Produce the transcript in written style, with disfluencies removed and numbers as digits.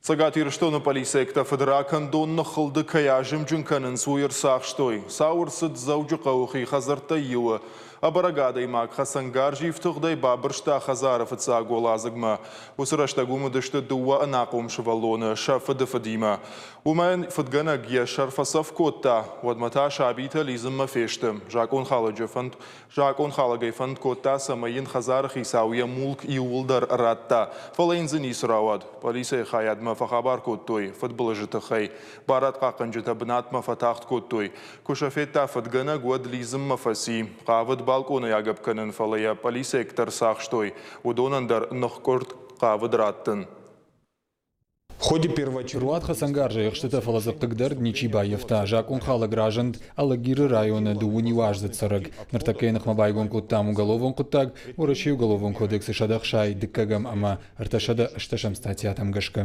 Цӕгат Ирыстоны полицейӕгтӕ фыдракӕндон ныхылды кӕй азымджын кӕнынц, уый ӕрцахстой. Цау ӕрцыд Дзӕуджыхъӕуы хи хӕдзӕрттӕй иуы. Ӕбӕрӕг адӕймаг хӕцӕнгарз ифтыгъдӕй бабырста хӕдзары фыццаг уӕладзыгмӕ. Уыцы рӕстӕг уым уыдысты дыууӕ ӕнахъом сывӕллоны сӕ фыды фыдимӕ. Уымӕн фыдгӕнӕг йӕ сӕр фӕцӕф кодта, уӕдмӕ та сабитӕ лидзынмӕ фесты. Закъонхалӕджы фӕнд Закъонхалӕгӕй фӕнд кодта, цӕмӕй йын хӕдзары хицау йӕ мулк иууылдӕр радта, фӕлӕ йын дзы ницы рауад. Пъӕлицӕйы хайадмӕ фӕхабар кодтой фыдбылызы тыххӕй. Барадхъахъхъӕнджытӕ бынатмӕ фӕтагъд кодтой. Куы сӕ федта фыдгӕнӕг, уӕд лидзынмӕ фӕци. Хъавыд балкъонӕй агӕпп кӕнын, фӕлӕ йӕ пъӕлицӕйӕгтӕ рцахстой. Уыдонӕн дӕр ныхкъуырд хъавыд раттын. Руад хӕцӕнгарзӕй ӕхстытӕ, фӕлӕ дзы хъыгдард ничи баййӕфта. Закъонхалӕг разынд Алагиры районы дыууын-иуаздзыд цӕрӕг. Ныртӕккӕ йӕ ныхмӕ байгом кодтам уголовон хъуыддаг Уӕрӕсейы Уголовон кодексы 160 дыккӕгӕм ӕмӕ 308 статьятӕм гӕсгӕ.